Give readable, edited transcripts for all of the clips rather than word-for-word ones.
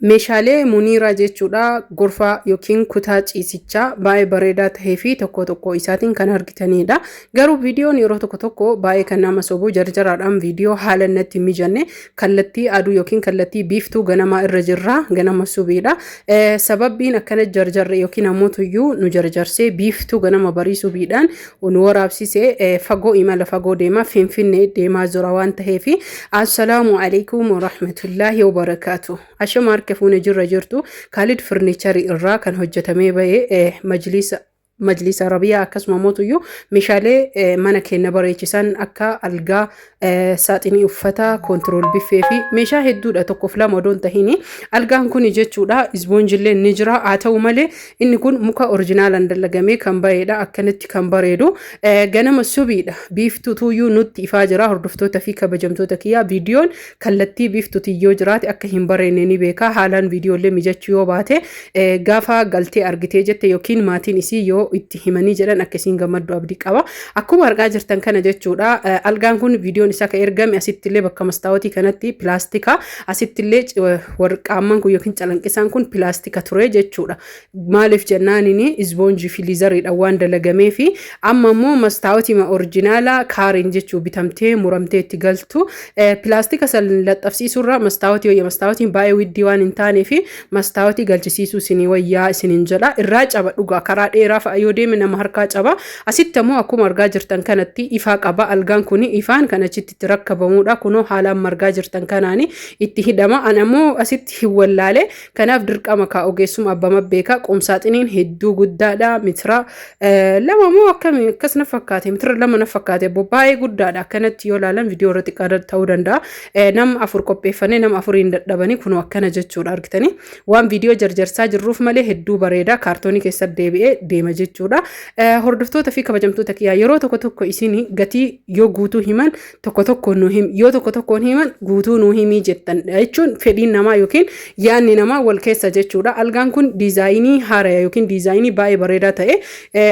Meeshaalee Muniiraa jechuudha gorfaa yookiin kutaa ciisichaa baay'ee bareedaa tahee fi tokko tokko isaatiin kan argitanidha. Garuu viidiyoon yeroo tokko tokko baay'ee kan nama sobu jarjaraadhaan viidiyoo haala natti hin mijanne kallattii aduu yookiin kallattii biiftuu ganamaa irra jirra ganama subiidha. Sababbiin akkana jarjarre yookiin ammoo nu jarjarsee biiftuu ganama barii subiidhaan nu waraabsise fagoo imala fagoo deema Finfinnee deemaa jira waan taheef. Assalaamu alaikum warahmatullaahi wabarakaatu. Ashama harka fuune jirra jirtu Kaalid Furniicharii irraa kan hojjetamee bahe majlisa majlisa Arabiyaa akkasuma mootuyyuu meeshaalee mana keenya bareechisan akka algaa, saaxinii uffataa, control biffee fi meeshaa hedduudha tokkoof lama odoo hin tahini. Algaan kun jechuudha isboonjillee ni jira, haa ta'u malee inni kun muka orijinaalaan dalagamee kan bahedha, akkanatti kan bareedu. Ganama subiidha, biiftuutuyyuu nutti ifaa jira. Hordoftoota fi kabajamtoota kiyyaa, viidiyoon kallattii biiftuutiin yoo jiraate akka hin bareenne ni beeka. Haalaan viidiyoolee mijachuu yoo baate gaafa galtee argitee jette yookiin maatiin isii yoo itti himanii jedhan akka isiin gammaddu abdii qaba. Akkuma argaa jirtan kana jechuudha, algaan kun viidiyoon isaa kan ergame asittillee bakka mastaawotii kanatti pilaastika, asittillee warqaamman kun yookiin calanqisaan kun pilaastika ture jechuudha. Maaliif jennaanini isboonjii fi leatheriidhaan waan dalagamee fi amma immoo mastaawotii orijinaalaa kaariin jechuu bitamtee muramtee itti galtu pilaastika san laxxafsiisuurra mastaawotii wayya. Mastaawotiin baay'ee widdii waan hin taanee fi mastaawotii galchisiisuu isinii wayyaa isiniin jedha. Irraa caba dhugaa, karaa dheeraa fa'a yoo deeme nama harkaa caba. Asitti ammoo akkuma argaa jirtan kanatti ifaa qaba. Algaan kun ifaan kan achitti itti rakkabamuudha. Kunoo haala amma argaa jirtan kanaani itti hidhama. An ammoo asitti hin wallaale. Kanaaf dirqama kaa ogeessuma abbama beeka. Qumsaaxiniin hedduu guddaadha. Mitira 2 moo akkami akkas na fakkaate, mitira 2 na fakkaate, baay'ee guddaadha. Akkanatti yoo ilaalan viidiyoo irra xiqqaa ta'uu danda'a. Nama afur qopheeffannee nama afuriin dadhabanii kunoo akkana jechuudha argitanii. Waan viidiyoo jarjarsaa jirruuf malee hedduu bareeda, kaartoonii keessa deebi'ee deema jechuudha. Hordoftoota fi kabajamtoota kiyyaa, yeroo tokko tokko isin gatii yoo guutuu himan tokko tokko nu him, yoo tokko tokkoon himan guutuu nu himii jettan jechuun fedhiin namaa yookiin yaadni namaa wal keessa jechuudha. Algaan kun diizaayinii haaraya yookiin diizaayinii baay'ee bareedaa ta'e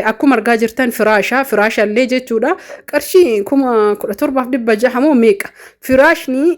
akkuma argaa jirtan firaasha firaashallee jechuudha qarshii 17,600 moo meeqa. Firaashni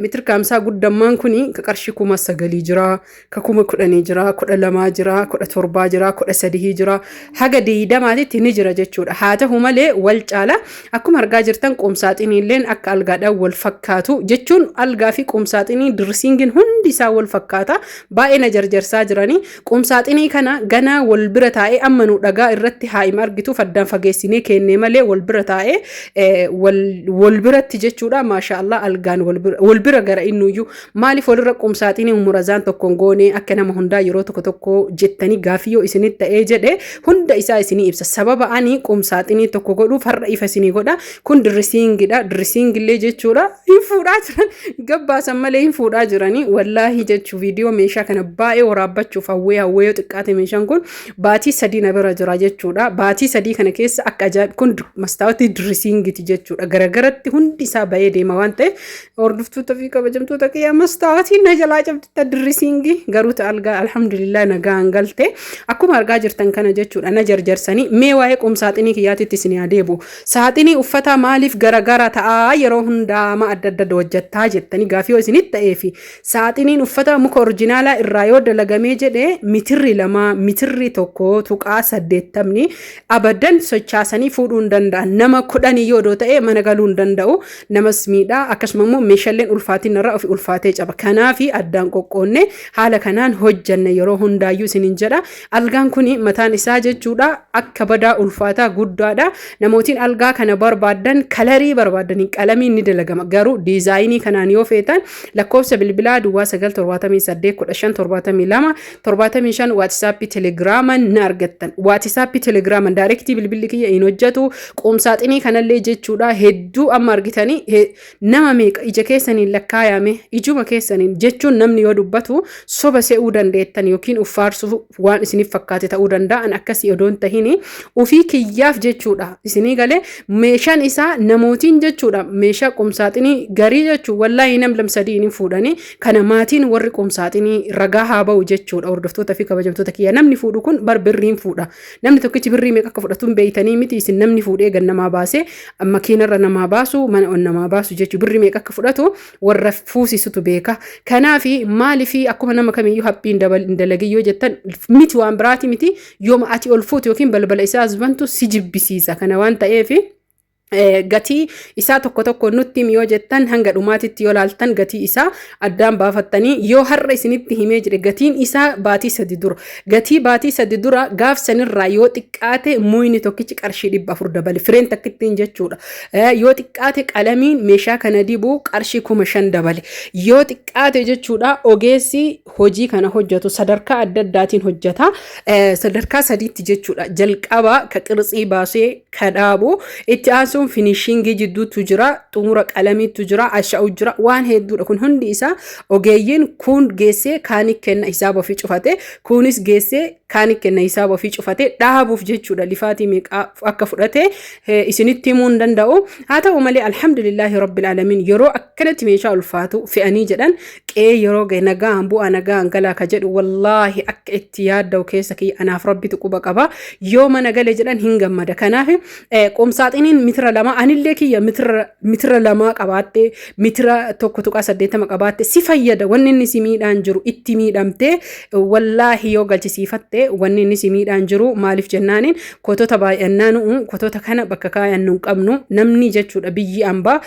mitir kaamsaa guddammaan kun ka qarshii 9,000 jira, ka 10,000 jira, 12 jira, 17 jira, 13 jira, haga 20tti ni jira jechuudha. Haa ta'u malee wal caala. Akkuma argaa jirtan qumsaaxiniilleen akka algaadhaan wal fakkaatu jechuun algaa fi qumsaaxinii dressingiin hundi isaa wal fakkaata. Baay'ee na jarjarsaa jiranii. Qumsaaxinii kana ganaa wal bira taa'ee amma nu dhagaa irratti haa'ima argituuf addaan fageessinee kennee malee wal bira taa'ee wal biratti jechuudha. Maasha Allah, algaan wal bira gara innuyyuu maaliif walirra qumsaaxinii murazaan tokkoon goonee akka nama hundaa yeroo tokko tokko jettanii gaafii yoo isinitti ta'ee jedhe hunda isaa isinii ibsa. Sababa ani qumsaaxinii tokko godhuuf har'a ifa isinii godha. Kun dressingidha. Dressingillee jechuudha. Hin fuudhaa jiran, gabbaasan malee hin fuudhaa jiranii. Wallaahi jechuu viidiyoo meeshaa kana baay'ee waraabbachuuf hawwee hawwee yoo xiqqaate meeshaan kun baatii 3 na bira jira jechuudha. Baatii 3 kana keessa akka ajaa'ib kun mastaawotii dressingiti jechuudha. Garagaratti hundi isaa bahee deema waan ta'eef, hordoftoota fi kabajamtoota kiyyaa, mastaawotiin na jalaa cabditta dressingii garuu ta algaa alhamdulillah nagaan galte. Akkuma argaa jirtan kana jechuudha na jarjarsanii. Mee waa'ee qumsaaxinii kiyyaatitti isin adeebu. Saaxinii uffataa maaliif garagara ta'aa, yeroo hundaa ma adda adda hojjettaa jettanii gaafii yoo isinitti ta'ee fi saaxiniin uffata muka orijinaalaa irraa yoo dalagamee jedhe mitirri 2, mitirri 1.80 abadan sochaasanii fuudhuu hin danda'an. Nama 10 yoo odoo ta'e mana galuu hin danda'u, namas miidhaa, akkasuma immoo meeshaaleen ulfaatiin irraa ofi ulfaatee caba. Kanaafi addaan qoqqoonne haala kanaan hojjanne yeroo hundaayyuu isiniin jedha. Algaan kun mataan isaa jechuudha akka badaa ulfaataa guddaadha. Namootiin algaa kana barbaaddan colorii barbaaddan qalamiin ni dalagama. Garuu diizaayinii kanaan yoo feetan lakkoofsa bilbilaa 0978 15 72 75 WhatsAppii, Telegraman na argattan. WhatsAppii, Telegraman directii bilbilli kiyya hin hojjetu. Qoomsaaxinii kanallee jechuudha hedduu amma argitanii nama meeqa ija keessaniin lakkaayame, ijuma keessaniin jechuun namni yoo dubbatu soba se'uu dandeettan yookiin uffaarsuu waan isiniif fakkaate ta'uu danda'an akkasii. miti odoon tahini ufii kiyyaaf jechuudha. Isinii galee meeshaan isaa namootiin jechuudha meeshaa qumsaaxinii garii jechuu wallaahi nam lam sadii hin fuudhanii kana maatiin warri qumsaaxinii ragaa haa ba'u jechuudha. Hordoftoota fi kabajamtoota kiyya, namni fuudhu kun bar birriin fuudha. Namni tokkichi birrii meeqa akka fudhatu hin beeytanii miti isin. Namni fuudhee gan namaa baasee makiinarra namaa baasu, mana ol namaa baasu jechuu, birrii meeqa akka fudhatu warra fuusisutu beeka. Kanaafi maalifi akkuma nama kamiyyuu haphiin hin dalagin yoo jettan, miti waan biraati miti, yooma ati ol fuutu yookiin balbala isaa as bantu si jibbisiisa. Kana waan ta'eefi gatii isaa tokko tokko nutti himi yoo jettan, hanga dhumaatitti yoo laaltan gatii isaa addaan baafattanii. Yoo har'a isinitti himee jedhe, gatiin isaa baatii 3 dura, gatii baatii 3 dura gaaf sanirraa yoo xiqqaate muyni tokkichi qarshii 400 dabale, fireen takkittiin jechuudha. Yoo xiqqaate qalamiin meeshaa kana dibu qarshii 5000 dabale yoo xiqqaate jechuudha. Ogeessi hojii kana hojjetu sadarkaa adda addaatiin hojjeta, sadarkaa sadiitti jechuudha. Jalqaba ka qirtsii baasee ka dhaabu, itti aansuun finishingii jidduutu jira, xumura qalamiitu jira, asha'u jira, waan hedduudha. Kun hundi isaa ogeeyyiin kun geessee kaanii kenna, hisaaba ofii cufate, kunis geessee kaanii kenna, hisaaba ofii cufate dhaabuuf jechuudha. Lifaatii meeqaa akka fudhate isinitti himuu hin danda'u. Haa ta'u malee alhamdulillaahi rabbil aalamiin, yeroo akkanatti meeshaa ulfaatu fe'anii jedhan qe'ee yeroo gahe nagaan bu'aa nagaan galaa ka jedhu, wallaahi akka itti yaadda'u keessa kiyya anaaf rabbitu quba qaba. Yoo mana gale jedhan hin gammada. Kanaaf qomsaaxiniin mitira 2 anillee kiyya mitira 2 qabaattee, mitira 1.80 qabaatte si fayyada. Wanni inni si miidhaan jiru, itti miidhamtee wallaahi yoo galchisiifatte wanni inni si miidhaan jiru. Maaliif jennaaniin kotota baay'annaa nu'u kotota kana bakka kaayannu hin qabnu namni jechuudha. Biyyi ambaa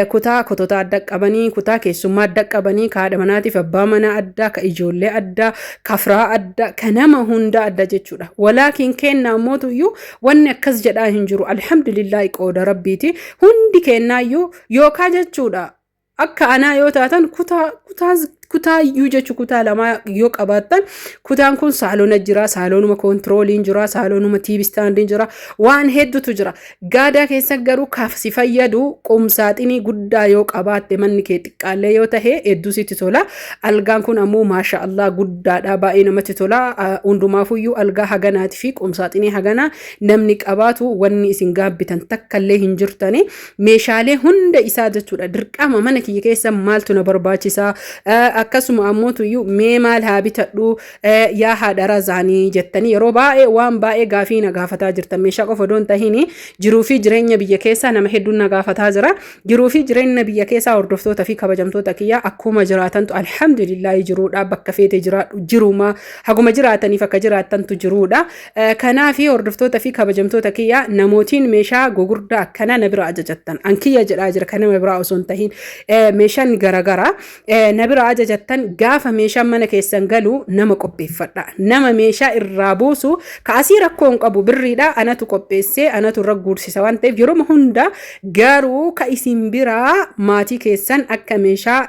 kutaa kotota adda qabanii, kutaa keessummaa adda qabanii, ka haadha manaatiif abbaa manaa adda, ka ijoollee adda, ka firaa adda, ka nama hunda adda jechuudha. Walaakiin kennaa mootuyyuu wanni akkas jedhaa hin jiru. Alhamdulillaahi, qooda rabbiiti. Hundi kennaayyuu yookaa jechuudha. Akka anaa yoo taatan kutaa kutaa kutaa iyyuu jechuu kutaa lamaa yoo qabaattan, kutaan kun saalona jira, saaloonuma koontirooliin jira, saaloonuma TV standiin jira, waan hedduutu jira. Gaadaa keessa garuu kaaf si fayyadu qumsaaxinii guddaa yoo qabaatte, manni kee xiqqaallee yoo tahe hedduu sitti tola. Algaan kun ammoo maasha Allah guddaadha, baay'ee namatti tola. Hundumaafuyyuu algaa haganaatii fi qumsaaxinii haganaa namni qabaatu wanni isin gaabbitan takkallee hin jirtani. Meeshaalee hunda isaa jechuudha. Dirqama mana kiyya keessa maaltu na barbaachisaa, akkasuma ammoo tuyyuu mee maal haa bitadhu yaa haadha razaanii jettanii yeroo baay'ee waan baay'ee gaafii na gaafataa jirtan. Meeshaa qofa odoo hin tahin jiruu fi jireenya biyya keessaa nama hedduun na gaafataa jira. Jiruu fi jireenya biyya keessaa, hordoftoota fi kabajamtoota kiyya, akkuma jiraatantu alhamdulillaahi jiruudha. Bakka feete jiraadhu jiruma haguma jiraataniif akka jiraattantu jiruudha. Kanaaf hordoftoota fi kabajamtoota kiyya, namootiin meeshaa gugurdaa akkanaa na bira ajajattan, an kiyya jedhaa jira, kan nama biraa osoo hin tahin, meeshaan garagaraa na bira ajajattan, gaafa meeshaan mana keessan galu nama qopheeffadha. Nama meeshaa irraa buusu kaasii rakkoo hin qabu, birriidha, anatu qopheessee anatu irra guursisa waan ta'eef yeroo hunda. Garuu ka isin biraa maatii keessan akka meeshaa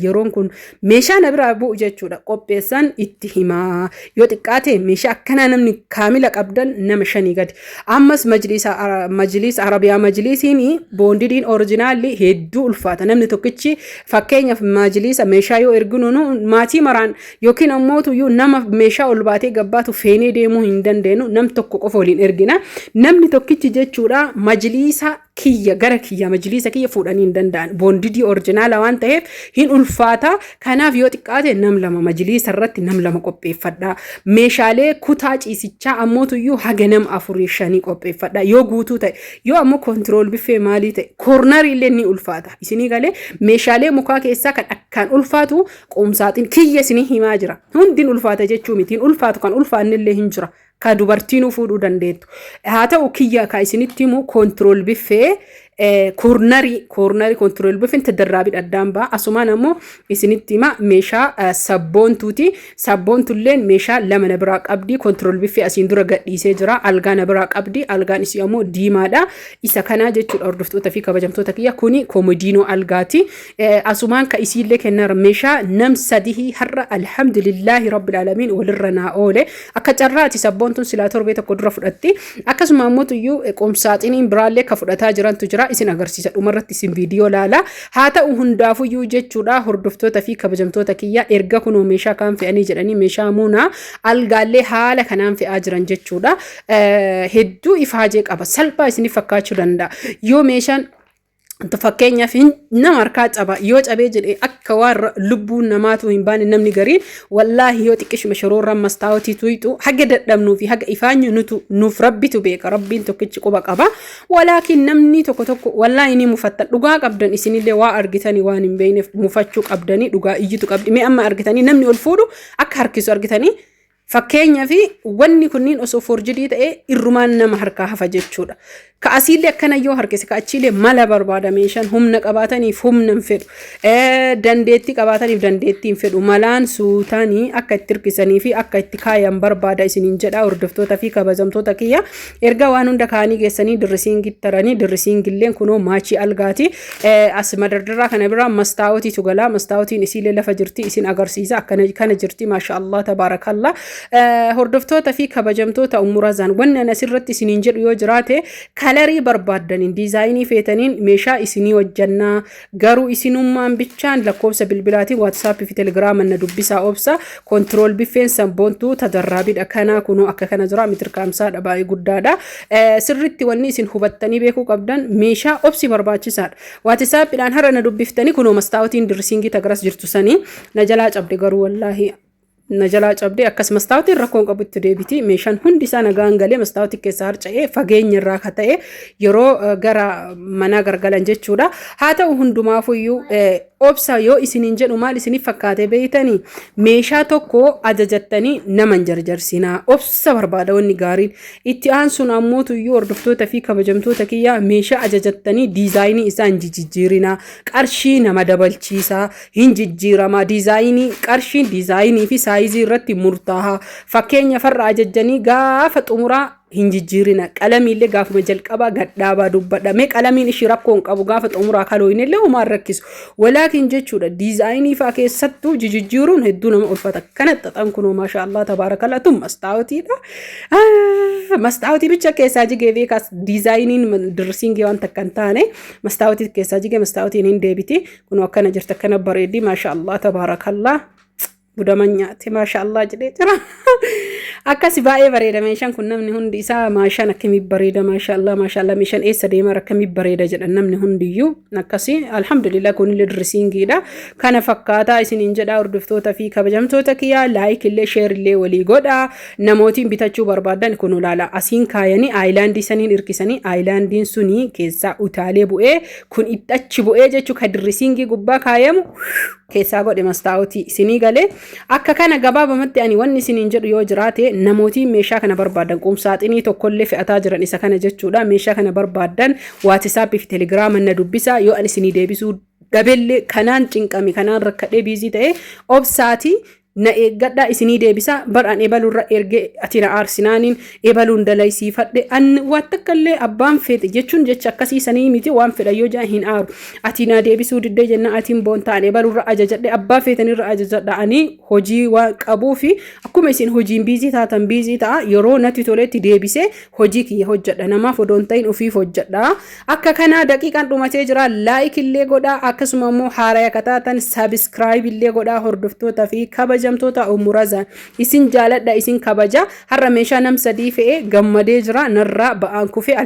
yeroon kun meeshaa na biraa bu'u jechuudha qopheessan itti himaa. Yoo xiqqaate meeshaa akkanaa namni kaamila qabdan nama shanii gadi. Ammas majliisa arabiyaa majliisiin boondidiin orijinaalli hedduu ulfaata. Namni tokkichi fakkeenyaaf majliisa meeshaa yoo erginu nu maatii maraan yookiin ammoo tuyyuu nama meeshaa ol baatee gabbaatu feenee deemuu hin dandeenyu. Nam tokko qofa waliin ergina. Namni tokkichi jechuudha majliisa kiyya gara kiyya majliisa kiyya fuudhanii hin danda'an. Boondidii orijinaala waan ta'eef hin ulfaata. Kanaaf yoo xiqqaate nam lama majliisa irratti nam lama qopheeffadha. Meeshaalee kutaa ciisichaa ammoo tuyyuu haga nam afurii shanii qopheeffadha yoo guutuu ta'e. Yoo ammoo control buffet maalii ta'e, cornerii illee ni ulfaata. Isinii galee meeshaalee mukaa keessaa kan akkaan ulfaatu qumsaaxin kiyya isinii himaa jira. Hundin ulfaata jechuu miti, hin ulfaatu, kan ulfaanne illee hin jira, ka dubartiinuu fuudhuu dandeettu. Haa ta'u kiyya ka isinitti himu control buffet, cornerii, control buffeen tadarraabii addaan ba'a. Asumaan ammoo isinitti hima meeshaa sabboontuuti. Sabboontulleen meeshaa lama na biraa qabdi. Control buffet asiin dura gadhiisee jira. Algaa na biraa qabdi. Algaan isii ammoo diimaadha. Isa kanaa jechuudha, hordoftoota fi kabajamtoota kiyya, kuni komodiinoo algaati. Asumaan ka isiillee kennaara meeshaa nam sadihii har'a alhamdulillaahi rabbil aalamiin walirra naa oole. Akka carraati sabboontuun silaa torbee tokko dura fudhatti. Akkasuma ammoo tuyyuu qumsaaxiniin biraallee ka fudhataa jirantu jira. jira, isin agarsiisa dhumarratti, isin viidiyoo laala. Haa ta'u hundaafuyyuu jechuudha, hordoftoota fi kabajamtoota kiyya, erga kunoo meeshaa kaan fe'anii jedhanii meeshaa muunaa algaallee haala kanaan fe'aa jiran jechuudha. Hedduu ifaajee qaba. Salphaa isiniif fakkaachuu danda'a. Yoo meeshaan fakkeenyaaf nama harkaa caba, yoo cabee jedhee akka waan lubbuun namaatu hin baane namni gariin wallaahi yoo xiqqishuma shoroorraan mastaawotii tuyxu haga dadhabnuu fi haga ifaanyu nutu nuuf rabbitu beeka, rabbiin tokkichi quba qaba. Walaakin namni tokko tokko wallaahi ni mufattan. Dhugaa qabdan isinillee, waa argitanii waan hin beekneef mufachuu qabdanii, dhugaa iyyitu qabdi. Mee amma argitanii namni ol fuudhu akka harkisu argitanii? Fakkeenyaaf wanni kunniin osoo forged ta'ee irrumaan nama harkaa hafa jechuudha. Ka asiillee akkana yoo harkise, ka achiillee mala barbaada. Meeshaan humna qabaataniif humna hin fedhu. Dandeettii qabaataniif dandeettii hin fedhu. Malaan suutaanii akka itti hirkisanii fi akka itti kaayan barbaada isiniin jedha, hordoftoota fi kabajamtoota kiyya. Erga waan hunda kaanii geessanii dressing taranii, dressingilleen kunoo match algaati. As madardaraa kana bira mastaawotiitu gala. Mastaawotiin isiillee lafa jirti, isin agarsiisa. Akkana kana jirti, maasha Allah tabaarakallah. Hordoftoota fi kabajamtoota umurazaan, wanni ani asirratti isiniin jedhu yoo jiraate, color barbaaddaniin, design feetaniin meeshaa isinii hojjannaa. Garuu isinummaan bichaan lakkoofsa bilbilaatiin WhatsApp fi Telegram na dubbisaa, obsa. Control biffeen sanboontuu tadarraabiidha. Kana kunoo akka kana jira, mitir kaamsaadha, baay'ee guddaadha. Sirritti wanni isin hubattanii beekuu qabdan, meeshaa obsi barbaachisaadha. WhatsAppiidhaan har'a na dubbiftanii, kunoo mastaawotiin dressing tagaras jirtu sanii na jalaa cabde, garuu wallaahi na jalaa cabdee. Akkas mastaawotiin rakkoon qabu, itti deebiti. Meeshaan hundi isaa nagaan galee mastaawotii keessa harca'ee fageenya irraa ka ta'e yeroo gara manaa gargalan jechuudha. Haa ta'u hundumaafuyyuu obsa yoo isiniin jedhu maal isiniif fakkaate beeytanii? Meeshaa tokko ajajattanii nama hin jarjarsinaa, obsa barbaada wanni gaariin. Itti aansuun ammootuyyuu, hordoftoota fi kabajamtoota kiyyaa, meeshaa ajajattanii design isaa hin jijjiirinaa, qarshii nama dabalchiisaa. Hin jijjiiramaa design, qarshiin design fi size irratti murtaa'a. Fakkeenya farra ajajjanii gaafa xumuraa hin jijjiirina. Qalamiillee gaafuma jalqabaa gadhaabaa dubbadha. Mee qalamiin ishii rakkoo hin qabu, gaafa xumuraa kalooyin illee homaan rakkisu. Walaakin jechuudha, design fa'aa keessattuu jijjiiruun hedduu nama ulfata. Kana xaxan kunoo, maasha Allah tabaarakallaa, tun mastaawotiidha. Mastaawotii bicha keessaa jigee beekaas, designiin dressing waan takka hin taane mastaawotii keessaa jigee, mastaawotiin hin deebiti. Kunoo akkana jirti, akkana bareeddi, maasha Allah tabaarakallaa. Budaman nyaate, maasha Allah jedhee jira. Akkasi baay'ee bareeda meeshaan kun. Namni hundi isaa maashaan akkamii bareeda, maasha Allah, maasha Allah, meeshaan eessa deemaa akkamii bareeda jedhan namni hundiyyuu. Akkasi alhamdulillah, kunillee dressingiidha. Kana fakkaataa isiniin jedha, hordoftoota fi kabajamtoota kiyyaa, like illee share illee walii godha. Namootiin bitachuu barbaadan kun ilaala, asiin kaayanii island saniin hirkisanii, islandiin suni keessaa utaalee bu'ee kun itti achi bu'ee jechuu, ka dressing gubbaa kaayamu keessaa godhe mastaawotii isinii galee. Akka kana gabaabamatti ani wanni isiniin jedhu yoo jiraate, namootiin meeshaa kana barbaadan, qumsaaxinii tokkollee fe'ataa jiran isa kana jechuudha. Meeshaa kana barbaadan WhatsApp fi Telegram na dubbisaa. Yoo ani isinii deebisuu dhabellee, kanaan cinqame, kanaan rakkadhee busy ta'e, obsaatii na eeggadhaa, isinii deebisa. Bar'aan ebaluurra ergee ati na aarsinaaniin ebaluun dalaysiifadhe an waan takka illee abbaan fedhe jechuun jecha akkasii sanii miti. Waan fedha yoo jedhan hin aaru. Ati na deebisuu diddee jenna atiin boontaan ebaluurra ajajadhe, abbaa feetanirra ajajadha. Ani hojii waan qabuu fi akkuma isin hojiin busy taatan busy ta'a. Yeroo natti toletti deebisee hojii kiyya hojjedha, namaaf odoon ta'in ofiif hojjedha. Akka kanaa daqiiqaan dhumatee jira. Like illee godhaa, akkasuma immoo haaraya kataatan subscribe illee godhaa. Hordoftoota fi kabajamtoota umurazaan, isin jaaladha, isin kabaja. Har'a meeshaa nam sadii fe'ee gammadee jira, narraa ba'aan kufee.